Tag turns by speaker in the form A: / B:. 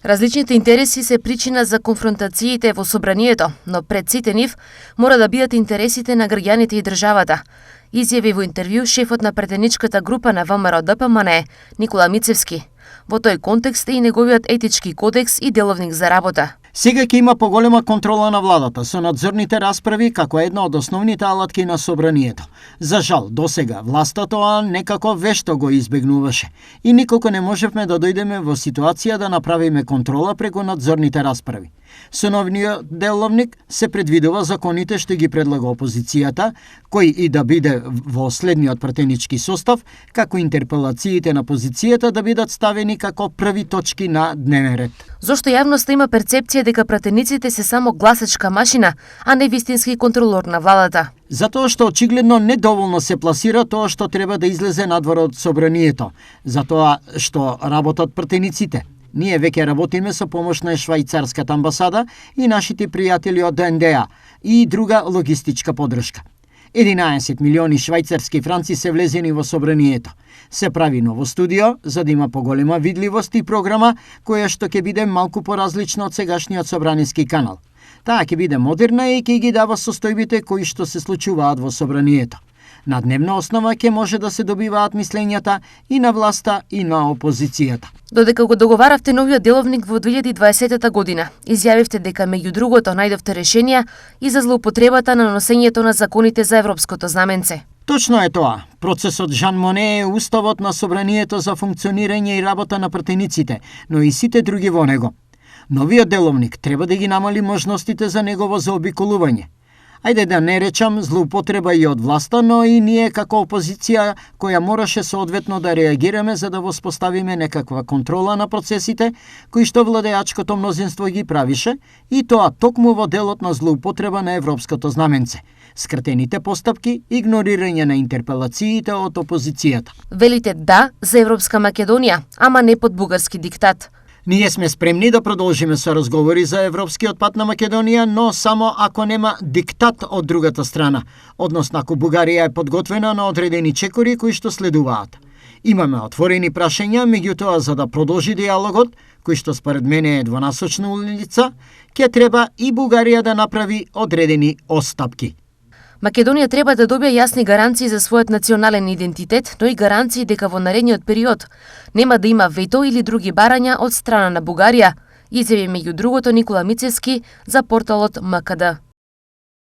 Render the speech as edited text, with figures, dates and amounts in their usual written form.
A: Различните интереси се причина за конфронтациите во собранието, но пред сите нив мора да бидат интересите на граѓаните и државата, изјави во интервју шефот на претеничката група на ВМРО-ДПМНЕ Никола Мицевски. Во тој контекст е и неговиот етички кодекс и деловник за работа.
B: Сега ќе има поголема контрола на владата со надзорните расправи како една од основните алатки на собранието. За жал, досега власта тоа некако вешто го избегнуваше и никако не можевме да дојдеме во ситуација да направиме контрола преку надзорните расправи. Со новиот деловник се предвидува законите што ги предлага опозицијата, кој и да биде во следниот пратенички состав, како интерпелациите на позицијата да бидат ставени како први точки на дневен ред.
A: Зошто јавноста има перцепција дека пратениците се само гласачка машина, а не вистински контролор на владата?
B: Затоа што очигледно недоволно се пласира тоа што треба да излезе надвор од собранието, затоа што работат пратениците. Ние веќе работиме со помош на швајцарската амбасада и нашите пријатели од НДА и друга логистичка подршка. 11 милиони швајцарски франци се влезени во собранието. Се прави ново студио за да има поголема видливост и програма која што ќе биде малку поразлична од сегашниот собраниски канал. Таа ќе биде модерна и ќе ги дава состојбите кои што се случуваат во собранието. На дневна основа ќе може да се добиваат мислењата и на власта и на опозицијата.
A: Додека го договаравте новиот деловник во 2020 година, изјавивте дека меѓу другото најдовте решенија и за злоупотребата на носењето на законите за европското знаменце.
B: Точно е тоа. Процесот Жан Моне е уставот на собранието за функционирање и работа на пратениците, но и сите други во него. Новиот деловник треба да ги намали можностите за негово заобиколување. Ајде да не речам злоупотреба и од власта, но и ние како опозиција која мораше соодветно да реагираме за да воспоставиме некаква контрола на процесите кои што владеачкото мнозинство ги правише и тоа токму во делот на злоупотреба на европското знаменце, скратените постапки, игнорирање на интерпелациите од опозицијата.
A: Велите да за Европска Македонија, ама не под бугарски диктат.
B: Ние сме спремни да продолжиме со разговори за европскиот пат на Македонија, но само ако нема диктат од другата страна, односно ако Бугарија е подготвена на одредени чекори кои што следуваат. Имаме отворени прашања, меѓутоа за да продолжи диалогот, кој што според мене е двонасочна улица, ќе треба и Бугарија да направи одредени остапки.
A: Македонија треба да добие јасни гаранции за својот национален идентитет, но и гаранции дека во наредниот период нема да има вето или други барања од страна на Бугарија, изјави меѓу другото Никола Мицевски за порталот МКД.